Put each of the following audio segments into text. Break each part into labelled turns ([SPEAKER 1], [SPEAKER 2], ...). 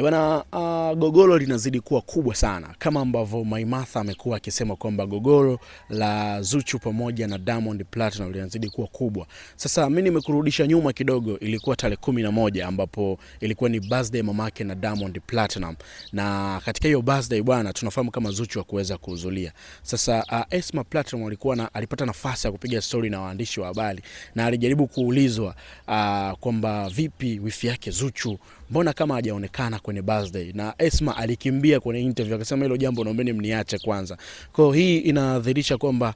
[SPEAKER 1] Bwana, gogoro linazidi kuwa kubwa sana kama ambavyo Maimartha amekuwa akisema kwamba gogoro la Zuchu pamoja na Diamond Platnumz linazidi kuwa kubwa. Sasa mimi nimekurudisha nyuma kidogo, ilikuwa tarehe 11 ambapo ilikuwa ni birthday mamake na Diamond Platnumz, na katika hiyo birthday bwana, tunafahamu kama Zuchu hakuweza kuhudhuria. Sasa Esma Platnumz alikuwa na, alipata nafasi ya kupiga story na waandishi wa habari na alijaribu kuulizwa kwamba vipi wifi yake Zuchu, mbona kama hajaonekana kwenye birthday, na Esma alikimbia kwenye interview akasema hilo jambo naombeni mniache kwanza. Kwa hiyo hii inadhihirisha kwamba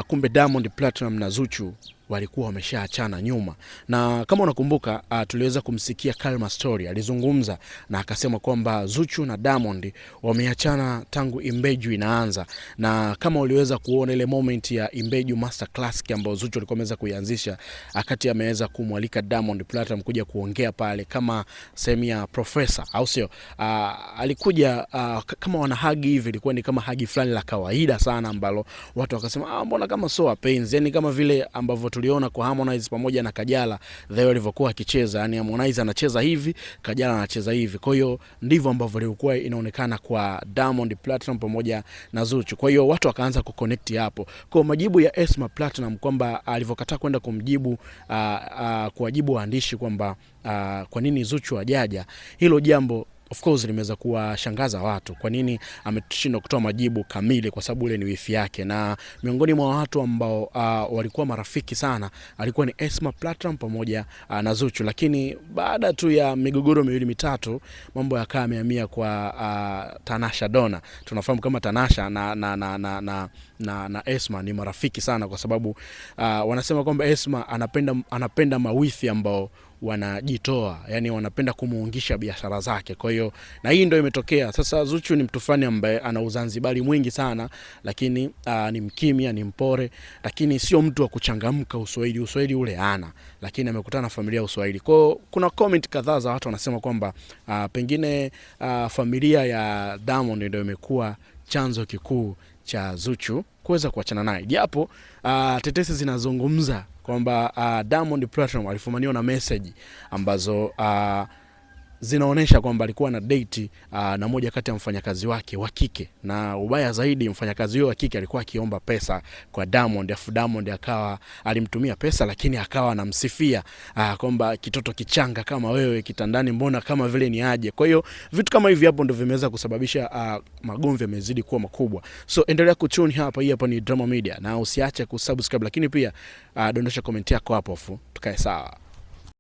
[SPEAKER 1] kumbe Diamond Platnumz na Zuchu walikuwa wameshaachana nyuma, na kama unakumbuka tuliweza kumsikia Kalma Story alizungumza na akasema kwamba Zuchu na Diamond wameachana tangu Imbeju inaanza, na kama uliweza kuona ile moment ya Imbeju Master Class ambayo Zuchu alikuwa ameweza kuianzisha, akati ameweza kumwalika Diamond Platnumz kuja kuongea pale kama sehemu ya profesa, au sio? Alikuja kama wana hug hivi, ilikuwa ni kama hug fulani la kawaida sana ambalo watu wakasema mbona kama sio wapenzi, yani kama vile ambavyo tuliona kwa Harmonize pamoja na Kajala the walivyokuwa akicheza, yani Harmonize anacheza hivi, Kajala anacheza hivi. Kwa hiyo ndivyo ambavyo ilikuwa inaonekana kwa Diamond Platnumz pamoja na Zuchu. Kwa hiyo watu wakaanza kuconnect hapo. Kwa majibu ya Esma Platnumz kwamba alivyokataa kwenda kumjibu kuwajibu waandishi kwamba kwa nini Zuchu hajaja, hilo jambo of course limeweza kuwashangaza watu. Kwa nini ameshindwa kutoa majibu kamili? Kwa sababu ile ni wifi yake, na miongoni mwa watu ambao walikuwa marafiki sana alikuwa ni Esma Platnumz pamoja na Zuchu, lakini baada tu ya migogoro miwili mitatu mambo yakawa yamehamia kwa Tanasha Donna. Tunafahamu kama Tanasha na Esma ni marafiki sana, kwa sababu wanasema kwamba Esma anapenda mawifi ambao wanajitoa, yani wanapenda kumuungisha biashara zake. Kwa hiyo na hii ndio imetokea sasa. Zuchu ni mtu fulani ambaye ana uzanzibari mwingi sana, lakini ni mkimya, ni mpore, lakini sio mtu wa kuchangamka. Uswahili ule ana, lakini amekutana na familia ya Uswahili. Kwa hiyo kuna comment kadhaa za watu wanasema kwamba pengine familia ya Diamond ndio imekuwa chanzo kikuu cha Zuchu kuweza kuachana naye, japo tetesi zinazungumza kwamba Diamond Platnumz alifumaniwa na message ambazo zinaonesha kwamba alikuwa na date na moja kati ya mfanyakazi wake wa kike, na ubaya zaidi mfanyakazi huyo wa kike alikuwa akiomba pesa kwa Diamond, afu Diamond akawa alimtumia pesa, lakini akawa anamsifia kwamba kitoto kichanga kama wewe kitandani, mbona kama vile ni aje. Kwa hiyo vitu kama hivi hapo ndio vimeweza kusababisha magomvi yamezidi kuwa makubwa. So endelea kutune hapa, hii hapa ni Drama Media, na usiache kusubscribe, lakini pia dondosha comment yako hapo afu tukae sawa.